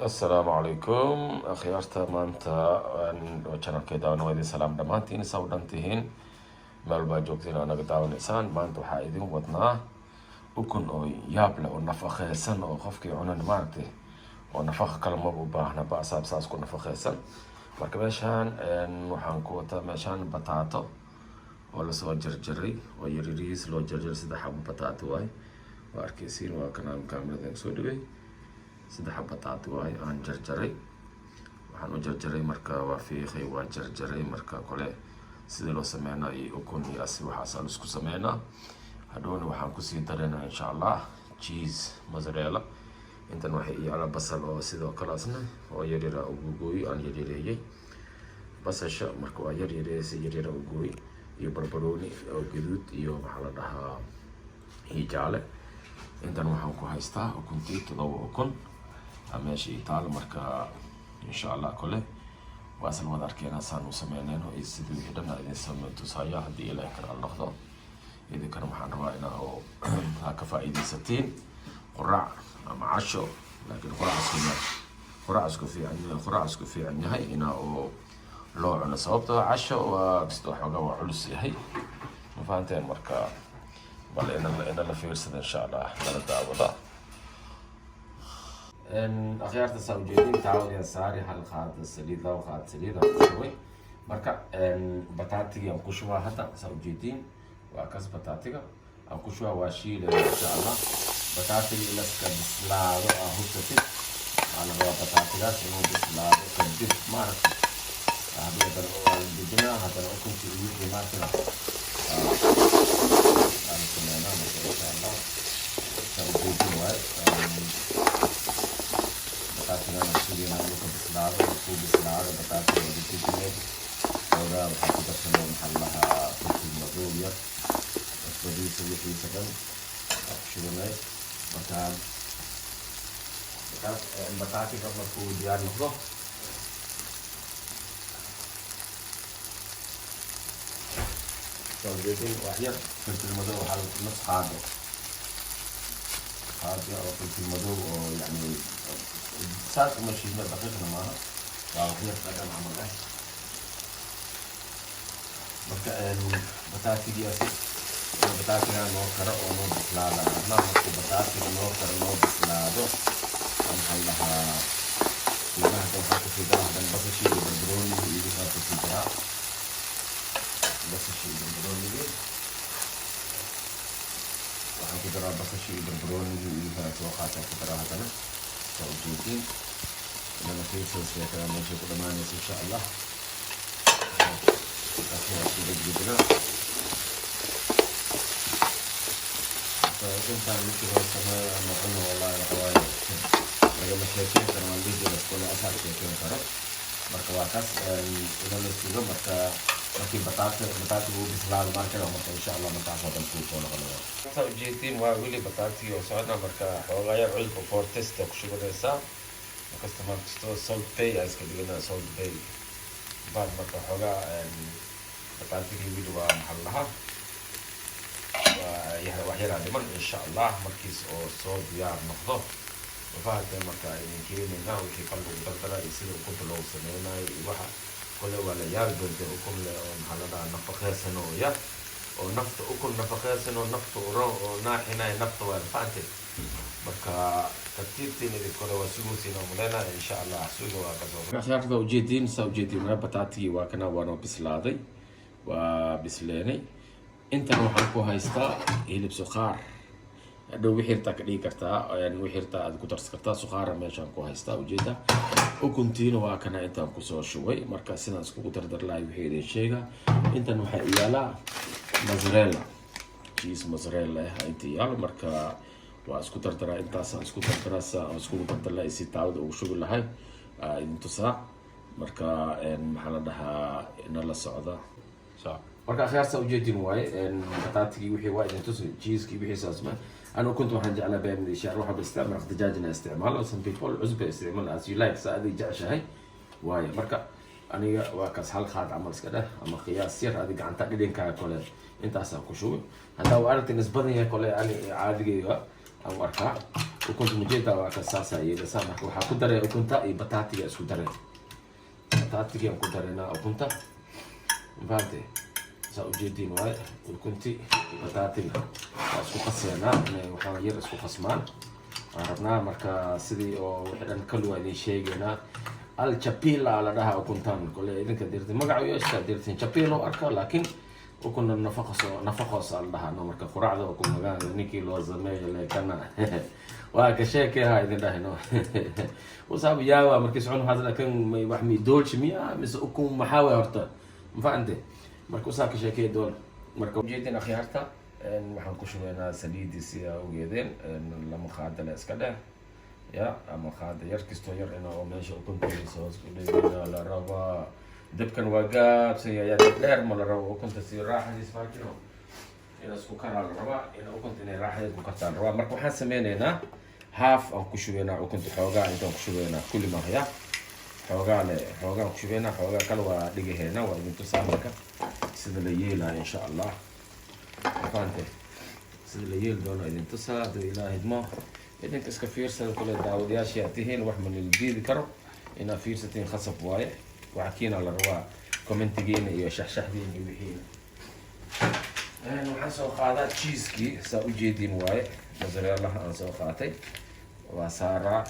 Assalaamu calaykum akhyaarta. Maanta channelkeeda waa idin salaam dhammaantiin. Saa u dhan tihiin, meel baa joogtiin oo naga daawanaysaan. Maanta waxaa idin wadnaa ukun oo yaab leh oo nafaqeysan, oo qofkii cunan maaragtay oo nafaqa kale maba u baahna ba, asaab saas ku nafaqeysan. Marka meeshaan waxaan ku wataa meeshaan bataato oo lasoo jarjaray oo yaryariis loo jarjaray. Saddex xabo bataato waay, waa arkeysiin. Waa kanaan kaamirada soo dhigay. Saddex xabo bataati waay aan jarjaray. Waxaan u jarjaray marka waa fiiqay, waa jarjaray. Marka kole sida loo sameynaa iyo ukun iyo asi waxaas aan isku sameynaa. Hadhowna waxaan kusii dareynaa, insha Allah, cheese mozzarella. Intan waxay iyaala basal oo sidoo kale asna oo yaryara ugugooy, aan yaryareeyey basasha. Marka waa yaryareeyay, si yaryara ugooy, iyo barbarooni oo gaduud iyo maxaa la dhahaa iyo jaale. Intan waxaan ku haystaa ukuntii, todoba ukun meesha ii taal. Marka insha Allah kole waa isla wada arkeena saan u sameyneyno iyo sidii wixii dhan idin sameyn tusaya, haddii Ilaahay karaal noqdo. Idinkana waxaan rabaa inaa oo ha ka faa'iidaysatiin quraac ama casho, laakiin quraac isku fiican yahay, quraac isku fiican yahay inaa oo loo cuno, sababtoo casho waa kastoo xoogaa waa culus yahay. Ma fahanteen? Marka bal ina la fiirsada, insha Allah, nala daawada. Akhyaarta, saa ujeedin, taawadaan saari hal qaada saliid, 2 qaad saliid aan ku shubay. Marka bataatigii aan ku shubaa hadda, saa ujeediin, waa kas bataatiga aan ku shubaa, waa shiilaya, insha Allah. Bataatiga ilaska bislaado aa hubsatid. Waxaa la rabaa bataatigaas inuu bislaado kadib, maaragtay, haddii haddana waa la dejinaa, haddana ukuntii iyo wixii maaragtay aa la sameynaa. Marka insha Allah saa ujeedin waay, bataatigan sugayna inuu ka bislaado. Markuu bislaado bataatiga waa dejinay. Xoogaa waxaa ku darsanay, maxaa la dhahaa, filfil madow yar, cusbadiisa wixiisa dhan waa ku shubanay. Marka bataatiga markuu diyaar noqdo, soo jeedin, wax yar filfil madow, hal nus qaado qaado oo filfil madow oo yani saas uma shiidno, daqiiqna maaha, waa wax yar dhadhan camal ah. Marka bataatigii asi bataatiga noo karo oo noo bislaada rabnaa. Markuu bataatiga noo karo, noo bislaado, maxaa la dhahaa, suugaha hadda waxaa kusii daraa hadan basashii iyo barbaroonigii iyo wixii kusii daraa. Basashii iyo barbaroonigii waxaan ku daraa, basashii iyo barbaroonigii iyo wixii soo qaataa ku daraa haddana. Saa ujeediin, inana fiirsada sheekada meeshay ku dhamaanaysa, insha Allah. Markaas waa isku gedgedinaa. Ukuntaan markii loo sameeyo ama cuno, wallahi waxa waaye lagama sheekeyn karo. Waan dhihi jira kule asaar sheekeyn karo. Marka waa kaas, inala sugo. Marka markii bataatiga uu bislaado markada, marka insha Allah markaas oo dhan kuu soo noqonaya. Saa ujeediin, waa weli bataatigii oo socda. Marka xoogaa yar cusbo for taste ku shubanaysaa markasta. Markasto Salt Bae aa iska dhiganaa, Salt Bae baan. Marka xoogaa bataatigii weli waa, maxaa la dhahaa, wax yaraa dhiman. Insha Allah markiis oo soo diyaar noqdo, mafahantee, marka idin keenayna wixii kal lagu dardara iyo sida ukunta loogu sameynayo iyo waxa kole. Waa la yaabi doonta ukun le oo maxaa la dhahaa nafaqeysan oo ya oo nafta, ukun nafaqeysan oo nafta uro oo naaxinaya nafta waa, mafahante. Marka tartiibtiin idin kole waa sugaysiin oo maleynaya, insha Allah suga waa kasoo. Akhyaarta, ujeediin, saa ujeediin waa bataatigii, waa kana, waa noo bislaaday, waa bisleenay. Intan waxaan ku haystaa hilib suqaar. Hadhow wixii irtaa ka dhigi kartaa, wixii irtaa aad ku darsan kartaa. Suqaara meeshaan ku haystaa, ujeeda. Ukuntiina waa kana, intaan kusoo shubay. Marka sidaan iskugu dardar lahay wixii idin sheegaa. Intan waxaa iyaalaa mozzarella cheese, mozzarella ah inta iyaalo. Marka waa isku dardaraa, intaasaan isku dardaraa. Saa aan iskugu dardar lahay si taawada ugu shubi lahay idin tusaa. Marka maxaa la dhahaa, nala socda. Marka akhyaarta, ujeedin waaye, bataatigii wixii waa idin tusi, cheesekii wixii saasma. Ana ukunta waxaan jeclaa been shaar waxaa isticmaal maraq dijaajina isticmaalo. Some people cusba isticmaal, as you like, saa adig jeceshahay waaye. Marka aniga waa kaas, hal qaad camal iska dheh ama qiyaas yar adi gacanta dhidhinkaaga kole intaasaan ku shubay. Haddaa u aragtay nisbadan yahay kole, ani caadigayga aan u arkaa. Ukunta mujeeda waa ka saasa yeelasa. Marka waxaa ku daray ukunta iyo bataatiga isku daray. Bataatiga aan ku daraynaa ukunta, mafahante? Saa ujeediin waaye, ukunti iyo bataatiga waa isku qaseynaa. Inay waxaa yar isku qasmaan waan rabnaa. Marka sidii oo wixii dhan kalu waa idin sheegaynaa. Al chapila la dhahaa ukuntan. Kole idinka dirtin magaca u yeeshta dirtin chapila u arka, laakiin ukuna nafaqos nafaqos la dhahaa, no. Marka quraacda ukun magaalada ninkii loo sameeyo leekana waa ka sheekeha idin dhahay, no. Wasaab yaawa markii socon waxaa kan wax mi doolshi miya mise ukun maxaa waay horta, ma fahante? Marka usaa ka sheekey doona. Marka ujeedin akhyaarta, waxaan ku shubaynaa saliidii si aa ogeedeen, lama qaada le iska dheh ya, ama qaada yar kastoo yar ina oo meesha ukuntiisa hoos ku dhigina la rabaa. Dabkan waa gaabsan yahay, dab dheer ma la rabo. Ukunta si raaxadiis maakino ina isku karaa la rabaa, ina ukunta inay raaxadeed ku kartaa la rabaa. Marka waxaan sameyneynaa half aan ku shubeynaa ukunta, xoogaa intaan ku shubeynaa kulli mahya, xoogaa le, xoogaan ku shubeynaa, xoogaa kale waa dhigaheena. Waa idin tusaa marka sida la yeelayo, insha Allah. Fahante? Sida la yeeli doono idin tusaa hadduu Ilaah idmo. Idinka iska fiirsada kule, daawadayaashii aad tihiin, wax ma nila diidi karo. Inaad fiirsatiin khasab waaye. Waxa kiina la rabaa commentigiina iyo shaxshaxdiina iyo wixiina. Waxaan soo qaadaa cheesekii, saa ujeediin waaye, mozzarella aan soo qaatay. Waa saaraa,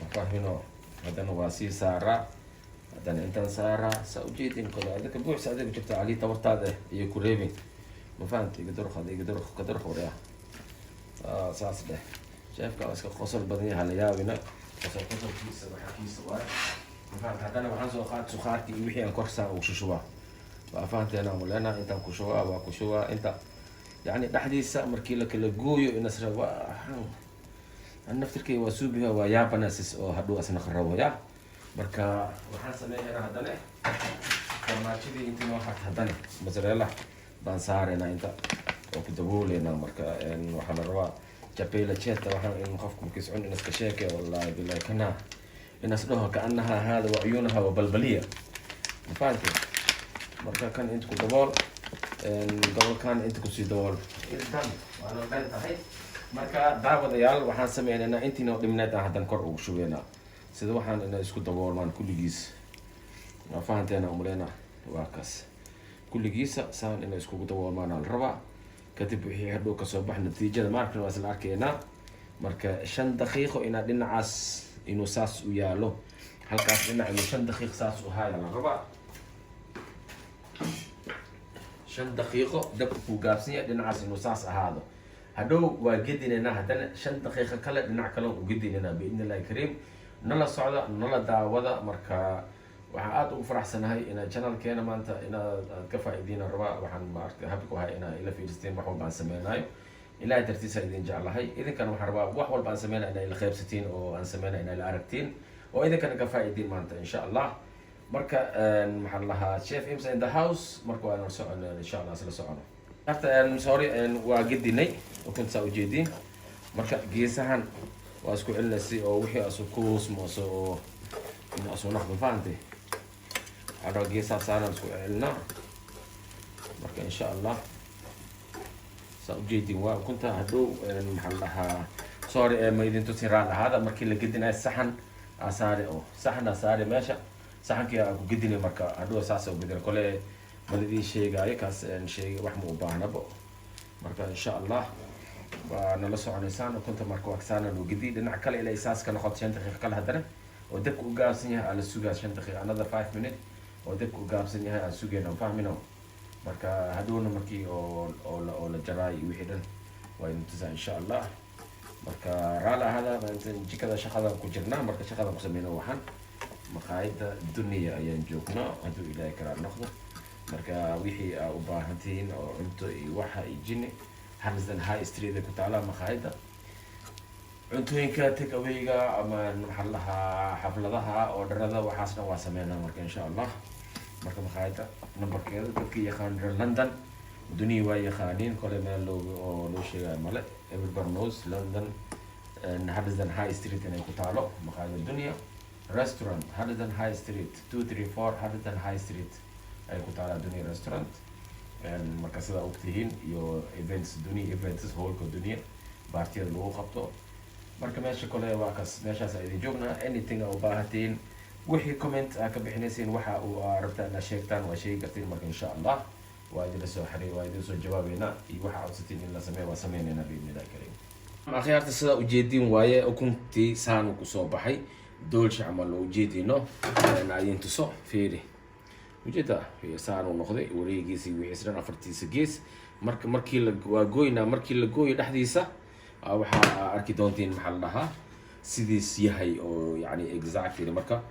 ma fahmino? Haddana waa sii saaraa, haddana intaan saaraa, saa ujeedin. Kole adika buuxsa adiga jirta cali tabartaada iyo ku reebin, ma fahamta? Iga durq, iga durq, ka durq waryaa. Saas dheh. Chefka waa iska qosol badan yahay, hala yaabina. Qosol qosolkiisa waxaa waaye, ma fahamta? Haddana waxaan soo qaad suqaarkii iyo wixii aan kor saan ugu shushubaa. Waa fahanteena mulena? Intaan ku shubaa, waa ku shubaa inta, yani dhexdiisa markii la kala gooyo inasra waa naftirkay waa suubiha, waa yaabanasis oo hadhow asna qarabo ya. Marka waxaan sameeynaa haddana farmaajadii intii noo harta, haddana mozzarella baan saaraynaa inta oo ku dabooleynaa. Marka waxaa la rabaa chapela cheta waxaan in qofku markiis cun in iska sheeke, wallahi billahi kana inas dhaho kaanaha hada wa cuyunaha wa balbaliya, ma fahamtay? Marka kan inta ku dabool, daboolkan inta kusii dabool, done, waana dhan tahay. Marka daawadayaal, waxaan sameynaynaa intiina dhimneed aan haddan kor ugu shubeynaa, sida waxaan ina isku daboolmaan kulligiis. Waa fahanteena umaleena? Waa kaas, kulligiisa saan inay iskugu daboolmaan la rabaa. Kadib wixii hadhow kasoo bax natiijada maarkan waa isla arkaynaa. Marka 5 daqiiqo inaa dhinacaas inuu saas u yaalo, halkaas dhinac inuu 5 daqiiq saas u haaya la rabaa. 5 daqiiqo dabka kuu gaabsan yahay, dhinacaas inuu saas ahaado. Hadhow waa gedinaynaa, haddana 5 daqiiqo kale dhinac kale u gedinaynaa, biidni Illahi kariim. Nala socda, nala daawada. Marka waxaan aada ugu faraxsanahay inaad channelkeena maanta inaad aad ka faa'iidiina rabaa. Waxaan maaragtay happy ku ahay inaa ila fiirsteen wax walba aan sameynayo. Ilahay dartiisa idin jeclahay. Idinkana waxaan rabaa wax walba aan sameynaya inaa ila qaybsatiin oo aan sameynaya inaa ila aragtiin oo idinkana ka faa'iidiin maanta, insha Allah. Marka maxaa la lahaa, Chef Imsa in the house. Marka waa nala socon, insha Allah, isla socono. Horta sorry, waa gedinay ukunta, saa ujeediin. Marka geesahan waa isku celinay si oo wixii asu kuusmooso oo asu naqdo, fahantay? Waxaa rabaa geesaha saaraan isku celinaa. Marka insha Allah, saa ujeedin waa ukunta. Hadhow maxaa la dhahaa, sorry, ma idin tusin, raal ahaada. Markii la gedinayo saxan aa saare oo saxan aa saare meesha, saxankii aa ku gedinay. Marka hadhow saas u gedinay, kole mal idin sheegaayo kaas sheegay, wax ma u baahnabo. Marka insha Allah waa nala soconaysaan. Ukunta marka waa saana loo gediy, dhinac kale ilaa saas ka noqoto. 5 daqiiqo kale haddana oo dabka u gaabsan yahay aa la sugaa, 5 daqiiqa, another 5 minute oo dabka u gaabsan yahay aan sugayna, fahmino? Marka hadhowna markii oo la jaraayo iyo wixii dhan waa idin tusaa, insha Allah. Marka raali ahaada, intan jikada shaqadan ku jirnaa. Marka shaqadan ku sameyno, waxaan maqaayadda Duniya ayaan joognaa, hadduu Ilaahay karaa noqdo. Marka wixii aa u baahan tihiin oo cunto iyo waxa iyo jini, Harlesden High Street ay ku taalaa maqaayadda. Cuntooyinka take awayga ama maxaa la dhahaa, xafladaha oo dharada, waxaas dhan waa sameynaa. Marka insha Allah, marka maqaayadda numberkeeda dadka yaqaan reer London duniya waa yaqaaniin. Kole meel looga oo loo sheegayo male, everybody knows London, Harlesden High Street inay ku taalo maqaayadda Dunya Restaurant. Harlesden High Street, 234 Harlesden High Street ay ku taalaa Dunya Restaurant. Marka sidaa ogtihiin iyo events, Dunya Events hallka, Dunya baartiyada lagu qabto. Marka meesha kole waa kas, meeshaas idin joognaa. Anything aa u baahatiin, wixii comment aa ka bixinaysiin, waxa uu aa rabtaa inaad sheegtaan, waa sheegi kartiin. Marka insha Allah waa idinla soo xiriir, waa idin soo jawaabeynaa, iyo waxa codsatiin in la sameeyo waa sameyneynaa biidnillahi kariim. Akhyaarta, sidaa ujeediin waaye, ukuntii saanu kusoo baxay, doolsha camal loo ujeedino. Idin tuso, fiiri, ujeeda saanu noqday wareegiisi, wixiis dhan, afartiisa gees. Marka markii la waa gooynaa, markii la gooyo dhexdiisa waxaa arki doontiin, maxaa la dhahaa, sidiis yahay oo yani exactly. Marka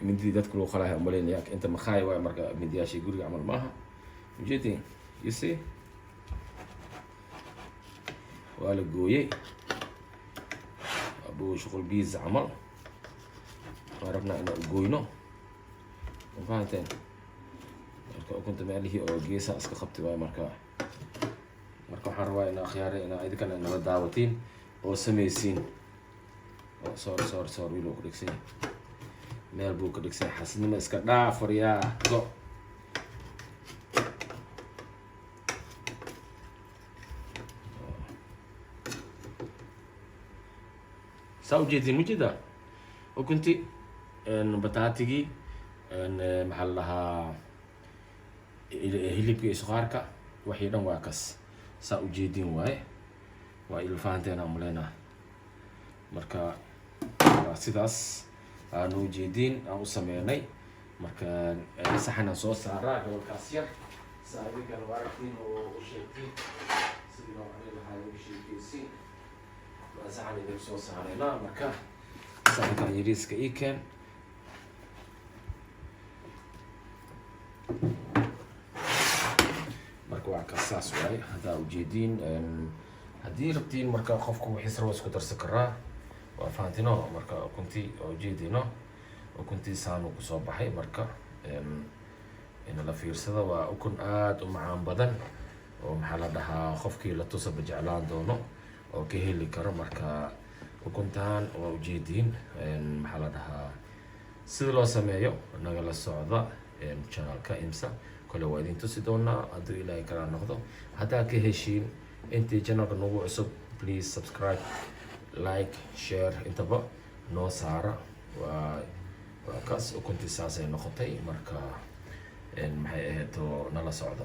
mindidii dadka lagu qalahay umaleynaya inta makhaay waay. Marka mindiyaashii guriga camal maaha, ujeedin. You see, waa la gooyey, abu shuqul biis camal waan rabnaa inaan ugoyno, ma fahanteen? Marka ukunta meelihii oo geesaha iska qabtay waay. Marka waxaan rabaa inaa akhyaare inaa idinkana nala daawatiin oo sameysiin. Oo soor soor soor, wiil ku dhegsan yahay, meel buu ka dhegsan yahay. Xasidnimo iska dhaaf, waryaa, go. Saa ujeedin, mujeeda ukunti, bataatigii, maxaa la dhahaa, hilibka iyo suqaarka, waxii dhan waa kas. Saa ujeedin waaye, waa ilfahanteena umaleynaa. Marka waa sidaas aanu ujeediin aan u sameynay. Marka saxanaan soo saaraa gobolkaas yar, saa idinkana u aragtiin oo u sheegtiin sidii loo cuni lahaa, ugu sheekeysiin. Waa saxan idin soo saareynaa. Marka saxankan yariiska ii keen. Marka waa kaas, saas waaye haddaa ujeediin. Haddii rabtiin, marka qofku wixiis rabo isku darsan karaa, waa fahantino. Marka ukuntii waa ujeedino, ukuntii saanu kusoo baxay. Marka in la fiirsado, waa ukun aada u macaan badan oo, maxaa la dhahaa, qofkii la tusaba jeclaan doono oo ka heli karo. Marka ukuntan waa ujeediin, maxaa la dhahaa, sida loo sameeyo nagala socda channelka Imsa. Kole waa idin tusi doonaa hadduu Ilaahay kala noqdo. Haddaa ka heshiin, intii channelka nagu cusub, please subscribe, like, share, intaba noo saara. Waa kaas, ukuntii saasay noqotay. Marka maxay ahayd oo nala socda.